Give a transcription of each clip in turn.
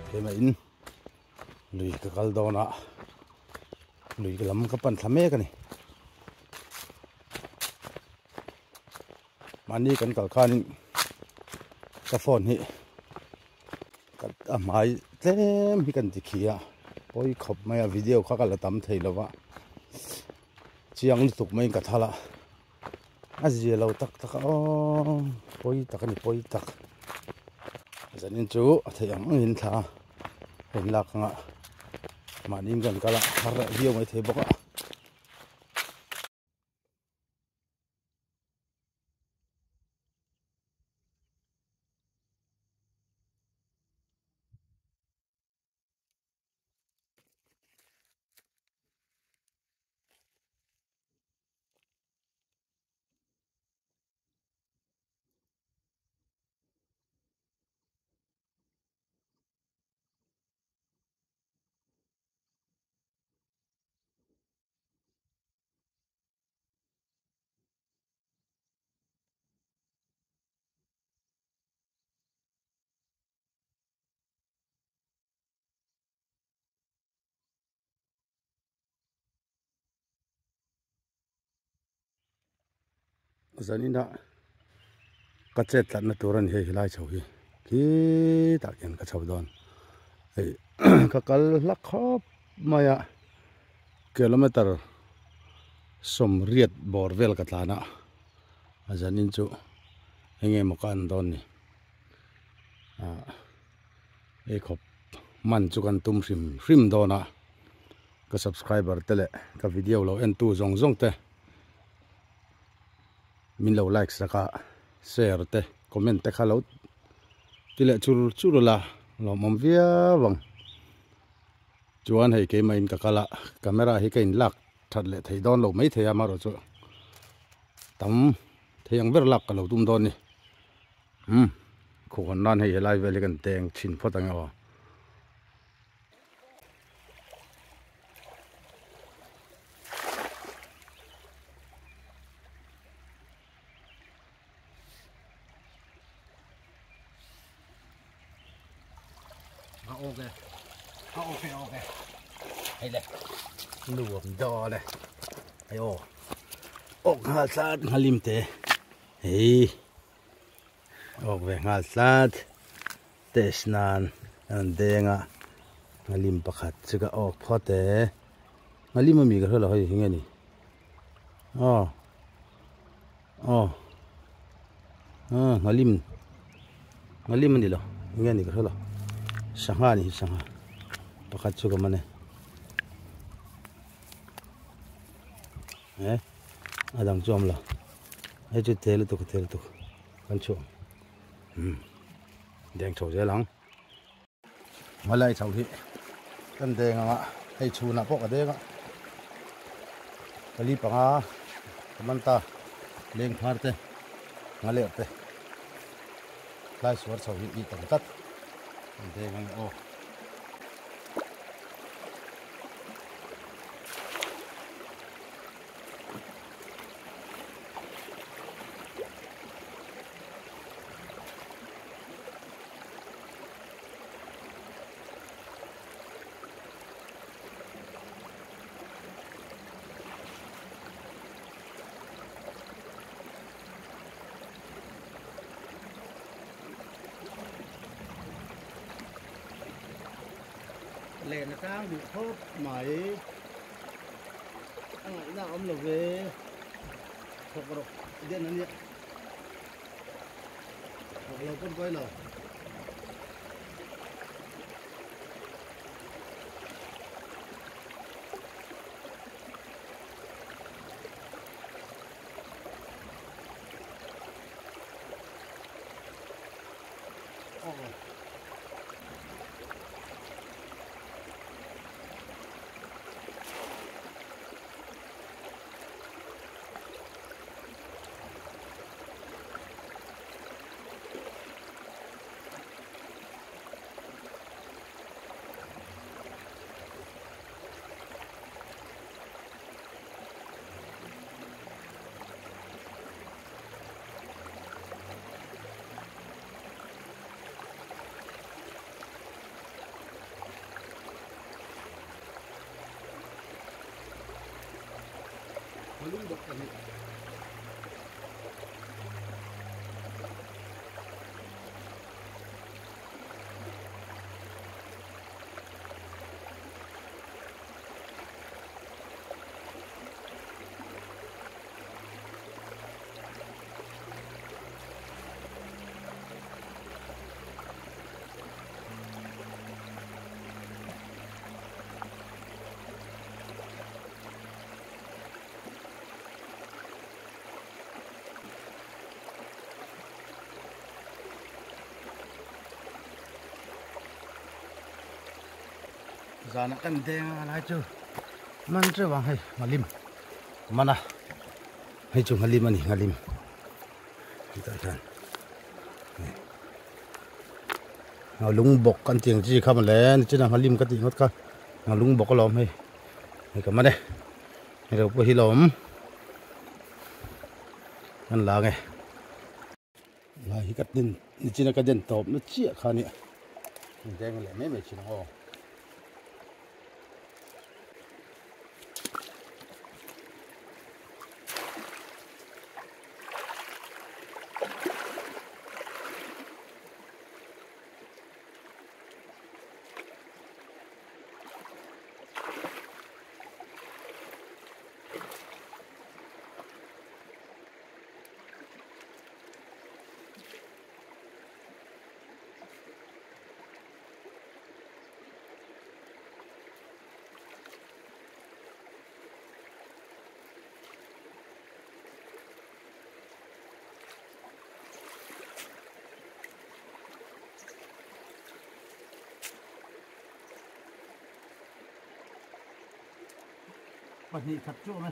Keimah in lui ka kal dawn a lui lam ka pan thla mek a ni mahni kan kal khanin ka phone hi ka a hmai tlem hi kan ti khi a pawi khawp mai a video kha ka la tam thei lo va chiang lutuk maiin ka thal a a zia lo tak tak a aw pawi tak a ni pawi tak zanin chu a theih ang angin thla a inlak anga mahni kan kal a har viau mai thei bawk a. Zanina ka chet tlatna tur a ni hei helai chho hi khitah khian ka chho dawn hei ka kal hlak khawp mai a kilometer sawmriat bawr vel ka tlan a a zanin chu enge maw ka en dawn ni ah hei khawp man chu kan tum hrim hrim dawn a ka subscriber te leh ka video lo en tu zawng zawng te. Min lo like sak a, share te, comment te kha lo ti leh chur chur ula lawmawm viau ang. Chuan hei keimah in ka kal a, camera hi ka in lak that leh thei dawn lo mai thei a amaherawh chu tam thei ang ber lak ka lo tum dawn ni. Umm khuh hawn nan hei helai vel hi kan teng chhin phawt ang e aw. Nuam dawn e hei aw awk nghal tlat nghalim te hei awk ve nghal tlat. Test nan an deng a nghalim pakhat chu ka awk phawt e nghalim ami ka hre lo hei hi nge ni aw aw ah nghalim nghalim ani lo nge ni ka hre lo sangha ni hi sangha pakhat chu ka man e eh a dang chu awm lo hei chu te lutuk te lutuk kan chhuah umm deng chho zel ang hmalai chho hi kan deng anga hei chhunah pawh ka deng a pali panga ka man ta leng phar te nghaler te tlai suar chho hi i tam tlat kan deng ang aw. Len a tang duh khawp mai a ngaihna a awm lo ve thawk rawh den a nia thawk lo pawn pawi lo. Zana kan deng a lai chu man teuh ang hei nghalim mana hei chu nghalim a ni nghalim hetah hian lung bawk kan tih ang chi kha mawle nichina nghalim ka tih ngawt kha lung bawk alawm hei hei ka man e hei lo pawh hi la awm kan la ang e. Lai hi ka den nichina ka den tawp na chiah kha nia deng leh mai mai thin ang aw. Pahnih khat chu awm e.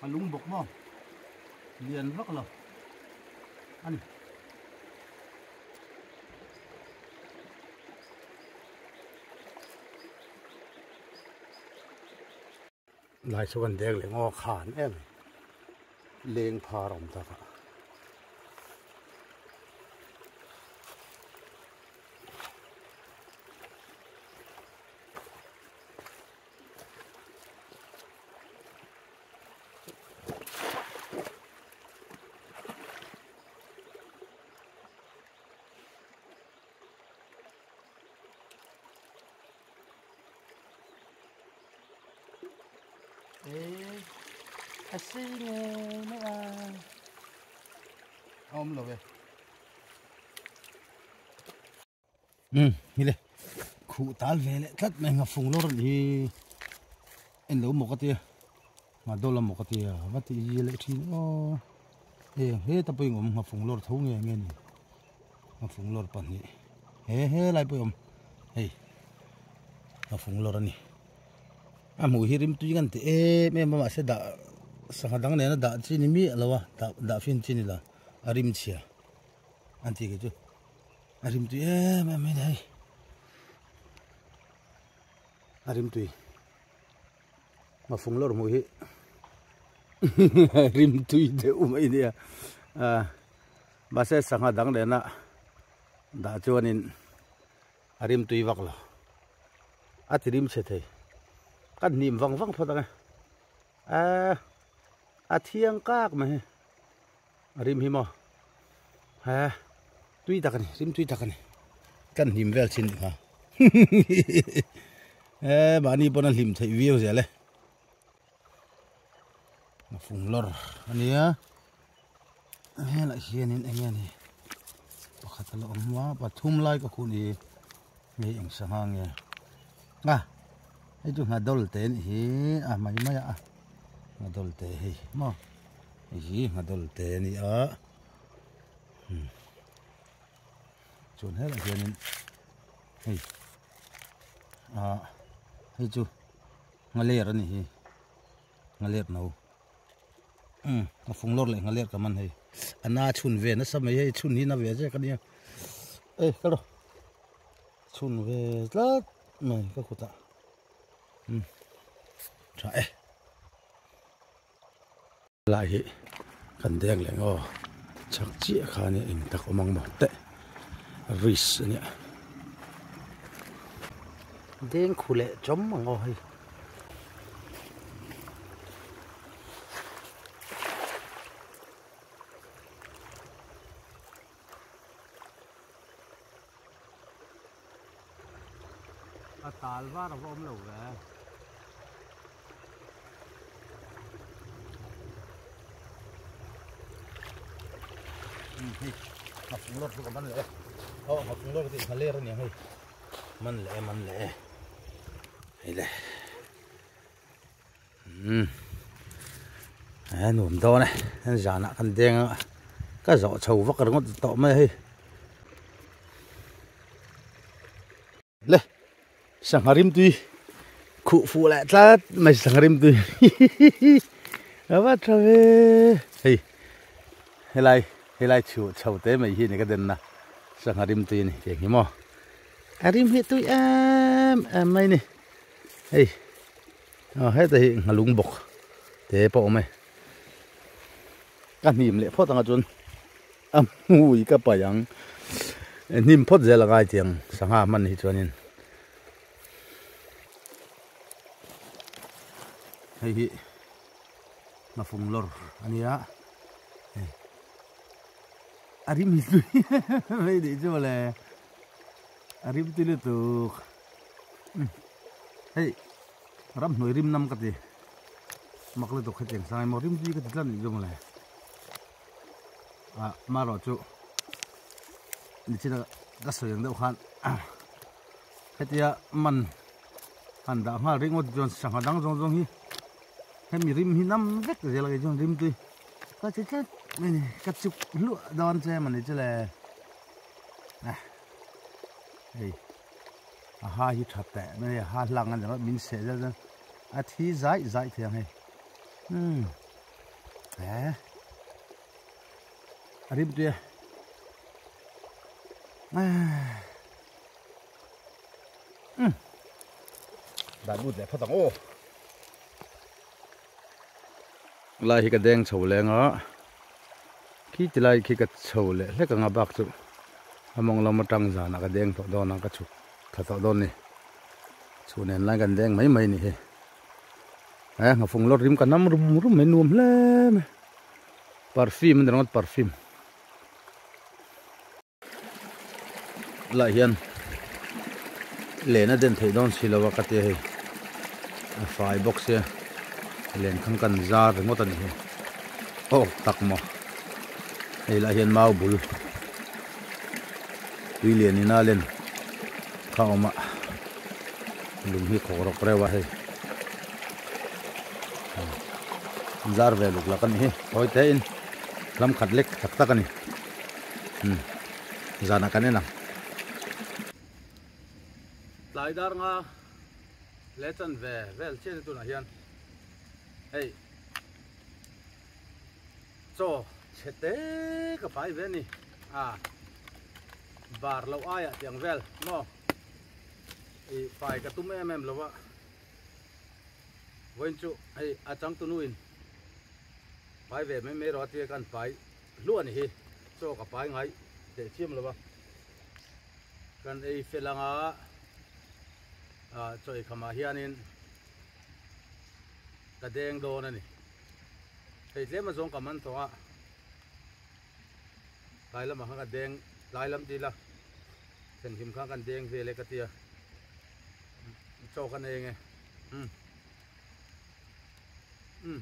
A lung bawk maw? Lian vak lo a ni. Lai chu kan deng leh ngaw khan em leng phar awm tak a. A sei nge mai a a awm lo e um hi le khuh tal ve leh tlat mai nghafung lawr hi en lo maw ka tia nghadawla maw ka tia va ti leh thin aw eng heta pawhin awm nghafung lawr tho nge nge ni nghafung lawr pahnih he he lai pawh awm hei nghafung lawr a ni. A hmuh hi rimtui ngan ti em em a mahse dah sangha dang nena dah chi ni miah lo a dah dah fin chi ni lo a rim chhia an tih kei chu a rimtui em em mai a ni hei a rimtui mafung lawr hmuh hi rimtui deuh mai a nia ah mahse sangha dang nena dah chuanin. A rim tui vak lo. A ti rim chhe thei. Ka hnim vang vang phawt ang e. Eee a thiang kak mai hi. A rim hi maw. He tui tak a ni rim tui tak a ni. Kan hnim vel chin kha. Eee mahni pawn a hlim theih viau zel e. A fung lawr a nia. Helai hianin eng nge ni pakhat a la awm a pathum lai ka khuh ni hei eng sangha nge a hei chu nghadol te anih hi a mai mai a nghadol te hei maw hei hi nghadol te a ni a chuan helai hianin hei ah hei chu nghaler a ni hi nghaler no. Umm ka fung lawr leh nghaler ka man hei a na chhun ve nasa mai hei chhun hi na ve zek ania ei ka rawh chhun ve tlat mai ka kutah umm tha e lai hi kan deng leh ngaw chak chiah kha ania eng tak awm ang maw teh risk ania. Deng khu leh chawm ang aw hei. A tal var a va awm lo ve. Hei ngafung lawr chu ka man leh e. Aw ngafung lawr tih nghaler a niang hei. Man leh e man leh e. Hei le. Umm a nuam dawn e an zanah kan deng a ka zawh chho vak ringawt tawh mai a hei le sangha rimtui khuh fuh leh tlat mai sangha rimtui hihihi a va tha ve hei helai helai chho chho te mai hi a ni ka den na sangha rimtui a ni tih ang hi maw a rim hi tui em em mai a ni hei. Aw heta hi nghalung bawk te pawh a awm e ka hnim leh phawt anga chuan a hmui ka paih ang hnim phawt zel a ngai tiang sangha hman hi chuanin hei hi ngafung lawr a nia hei a rim hi tui mai nih chu mawle a rim tui lutuk. Hei ramhnuai rim nam ka ti mak lutuk hetiang sang emaw rim zui ka ti tlat nih chu mawle ah marawh chu nichina ka sawi ang deuh khan hetia man han dah nghal ringawt chuan sangha dang zawng zawng hi hemi rim hi nam vek zel a kei chuan rim tui ka ti tlat mai ni ka chuk hluah dawn che mawni chu le ah hei. A ha hi tha teh mai a ha hlang a ni rawh min seh zel chuan a thi zai zai thei ang hei umm he a rim tui a umm dah lut leh phawt ang aw lai hi ka deng chho leng a khi ti lai khi ka chho leh hlek ang a bak chu a mawng lam atang zanah ka deng tawh dawn a ka chhuk thla tawh dawn a ni chhun nen lai kan deng mai mai a ni hi he nghafung lawr rim ka nam rum rum mai nuam hle mai perfume a ni ringawt perfume. Lah hian len a den theih dawn si lo a ka tia hei a fai bawk sia len khan kan zar ringawt a ni hi aw tak maw hei lah hian mau bul tui lian in a len kha awm a lung hi khawk rawk reuh a hei zar ve luk lak a ni hi hawi te in lam khat lek tak tak a ni. Umm zanah kan en ang. Tlai dar nga leh chan ve vel chian hi tunah hian hei chaw chhe te ka pai ve a ni a bar loh aiah tiang vel maw ih pai ka tum em em lo a vawiin chu hei a changtunu in pai ve mai mai rawh a tia kan pai. Hluah ni hi chaw ka pai ngai teh chiam lo a, kan ei fel anga chaw ei khamah hianin ka deng dawn a ni. Hei tlem azawng ka man tawh a, tlai lamah khan ka deng tlai lam tila thenhim khan kan deng vel e ka tia chaw kan ei ange umm umm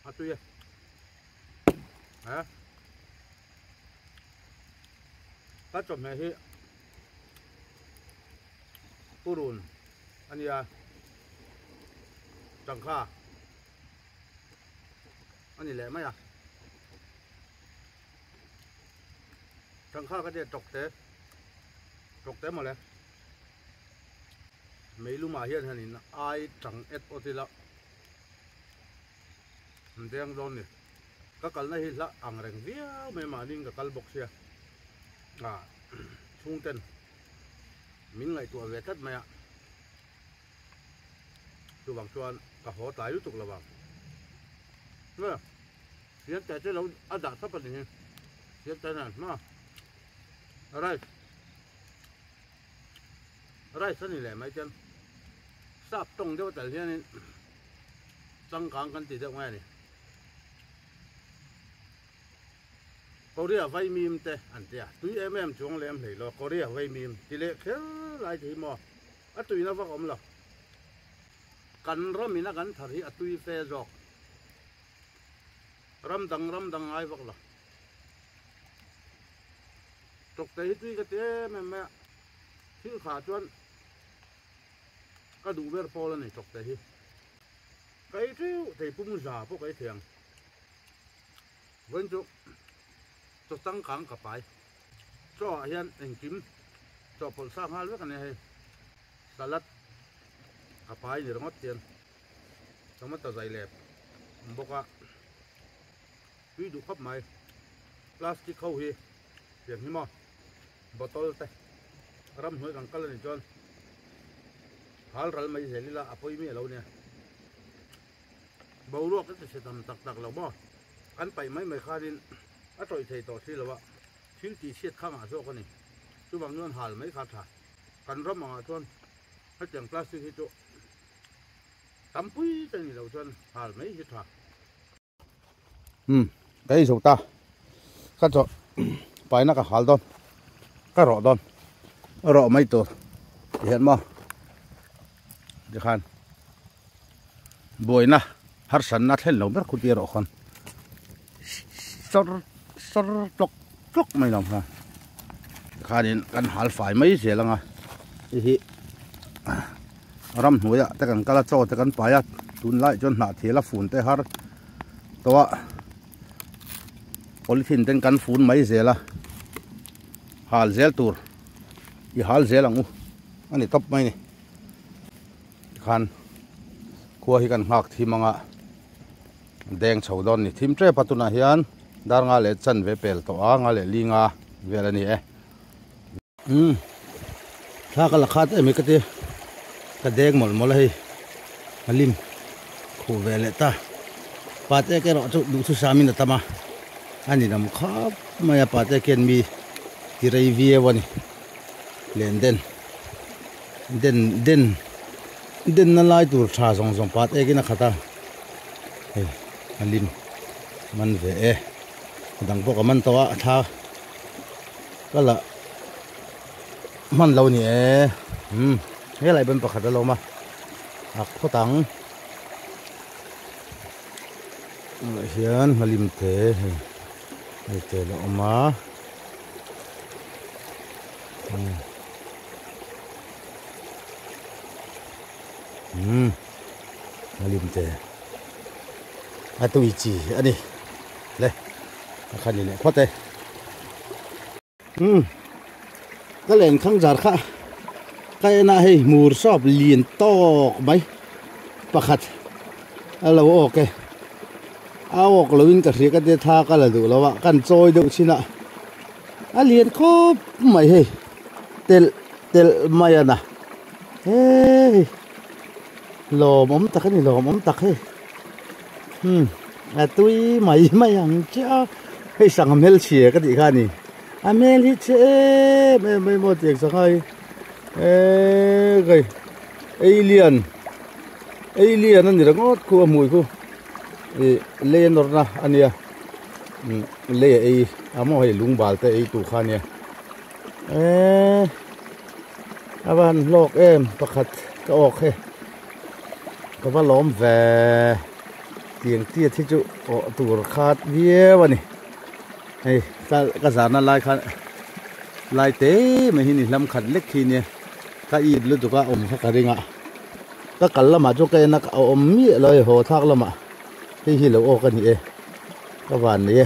a tui e. Ha ka chawhmeh hi purun a nia changkha a ni leh mai a changkha ka tia tawk te tawk te mawle meilumah hian hianin ai tang et awt ila. An deng dawn ni. Ka kalna hi hla ang reng viau mai mahniin ka kal bawk sia. Ah chhungten min ngaihtuah ve tlat mai a. Chuvang chuan ka haw tlai lutuk lo vang. Nge siam te che lo a dah thlap a ni hi. Siam te nen hma. Alright. Rice a ni leh mai chuan sap tawng deuh tel hianin changkang kan ti deuh nge ni. Korea vaimim te an tia tui em em chuang lem hlei lo Korea vaimim ti leh kher lai te hi maw a tuina vak awm lo. Kan ramina kan thar hi a tui fe zawk. Ram dang ram dang ngai vak lo. Tawkte hi tui ka ti em em mai a, thil kha chuan ka duh ber pawl a ni tawkte hi. Ka ei teuh thei pum za pawh ka ei thei ang. Vawiin chu chaw changkang ka pai. Chaw ah hian engkim chawhpawlh sa nghal vek a nia hei. Salad ka pai ni ringawt hian tomato zai lep awm bawk a. Tui duh khawp mai. Plastic ho hi tiang hi maw bottle te ramhnuai kan kal a nih chuan hal ral mai zel ila a pawi miah lo nia. Boruak ka ti chhe tam tak tak lo maw kan paih mai mai khanin a tawih thei tawh si lo a, thil tih chhiat kha ngah zawk a ni. Chuvang chuan hal mai kha a tha. Kan ram angah chuan hetiang plastic hi chu tampui te ni lo chuan hal mai hi tha. Um ka ei zo ta ka chaw paina ka hal dawn ka rawh dawn rawh mai tur ti hian maw tikhan buaina harsatna thlen lo ber khuti erawh khan sawr sawr tlawk tlawk mai lo kha tikhanin kan hal fai mai zel anga hei hi ramhnuai ah te kan kal a chaw te kan pai a tunlai chuan hnah thil a fun te har tawh a polythene ten kan fun mai zel a hal zel tur i hal zel ang u a ni tawp mai a ni tikhan khua hi kan nghak thim anga deng chho dawn a ni thim tep a tunah hian dar nga leh chanve pel tawh a nga leh li nga vel a ni e. Umm thla ka la khat em hi ka ti ka deng mawlh mawlh a hei a lim khuh ve leh ta pate ek erawh chu duh thusam in a tam a a ni lam khap mai a pate khian mi ti rei viau a ni len den den den den na lai tur tha zawng zawng pate ek in a khat a hei a lim man ve e a dang pawh ka man tawh a a thla. Ka la hman lo ni e umm helai ban pakhat a lo awm a a khawt ang tunah hian hmalim te hei hei te a lo awm a umm hmalim te a tui chi a ni le. A khan ni leh phawt e. Umm ka len khang zar kha ka en a hei hmur sawp lian tawk mai pakhat a lo awk e a awk lo in ka hria ka tia tha ka la duh lo a kan chawi deuh chin a a lian khawp mai hei telh telh mai a na hei lawmawm tak a ni lawmawm tak hei. Umm a tui mai mai ang chiah a hei sangha hmelchhia ka tih kha a ni a hmel hi chhe em em mai maw tiang sangha hi eee hei alien alien a ni ringawt khu a hmui khu ih lei a nawrna a nia umm lei a ei a maw hei lung bal te ei tur kha a nia eee a van hlawk em pakhat ka awk he. Ka va lawm ve tiang tiat hi chu awh tur khat viau a ni hei ka zahna lai khan lai te mai hi ni hlam khat lek khi nia ka it lutuk a awm kha ka ring a ka kal lamah chu ka en a a awm miah lo a haw thlak lamah hei hi lo awk a ni e ka van nei e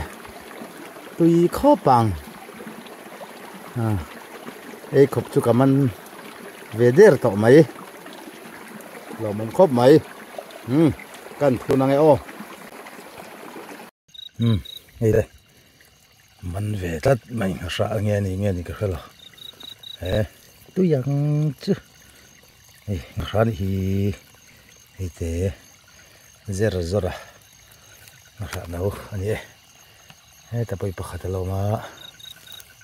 tui khawp ang hei khawp chu ka man ve der tawh mai. Lawmawm khawp mai umm kan phun ange aw umm hei le man ve tlat mai hna nge ni nge ni ka hre lo he tui ang chu hei hna nih hi hei te zer zawr a hna no a ni e heta pawh hi pakhat a lo awm a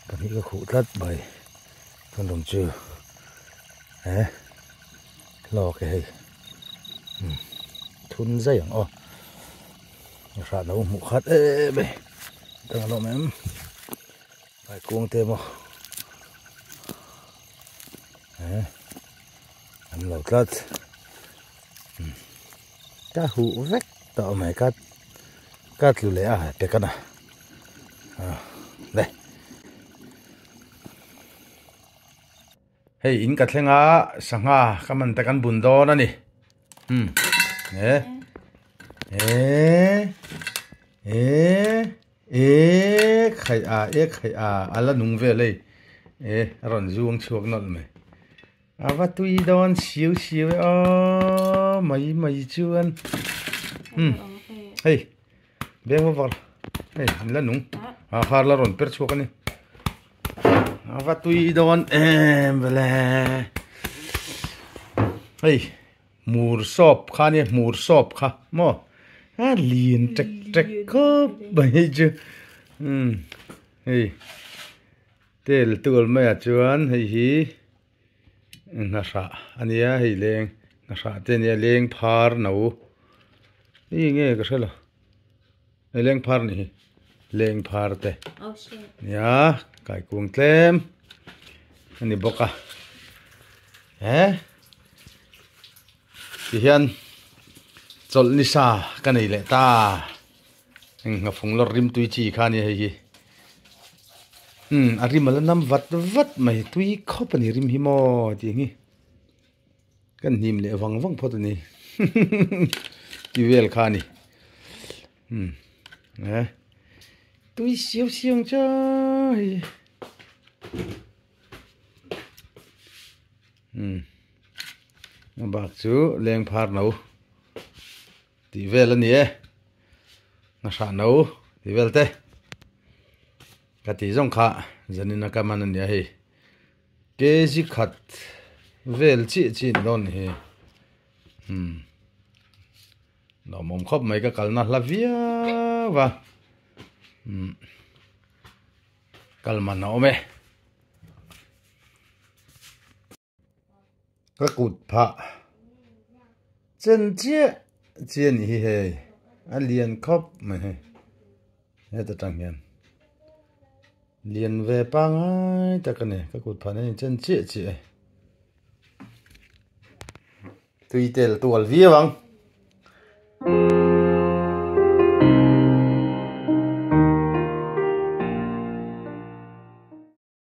pahnih ka khuh tlat mai chuan rawng chu. He hlawk e hei thun zai ang aw hrah lo hmuh khat em e tang alawm em kai kuang te maw he an lo tlat ka huh vek tawh mai ka ka tlu leh a pek ana le. Hei in ka thleng a sangha ka man te kan bun dawn a ni umm e e e e khaih a e khaih a a la nung vel hei e a rawn zuang chhuak nawlh mai a va tui dawn siu siu e aw mai mai chuan umm hei. Beng va var hei an la nung a har la rawn per chhuak a ni a va tui dawn em vele hei hmur sawp kha nia hmur sawp kha maw a lian tek tek khawp mai hei chu umm hei tel tual maiah chuan hei hi Nghahrah a nia hei leng nghahrah te a nia leng phar no ih nge ka hre lo hei leng phar ni hi leng phar te nia kaikung tlem a ni bawk a he tihian chawlh ni sa ka nei leh ta heng nghafung lawr rimtui chi kha a nia hei hi. Umm a rim a la nam vat vat mai tui khawp a ni rim hi maw tih ang hi kan hnim leh vang vang phawt a ni ti vel kha a ni umm e tui siau siau ang cha hei umm a bak chu leng phar no tih vel a ni e nghahrah no tih vel te ka tih zawng kha zanin a ka man a nia hei kg khat vel chiah chiah ni dawn hi umm lawmawm khawp mai ka kalna hla viau a umm kal man a awm e. Ka kut phah chen chiah chiah a ni hi hei a lian khawp mai hei heta tang hian lian ve pangai tak a ni ka kut phah hian chen chiah chiah e tui tel tual viau ang.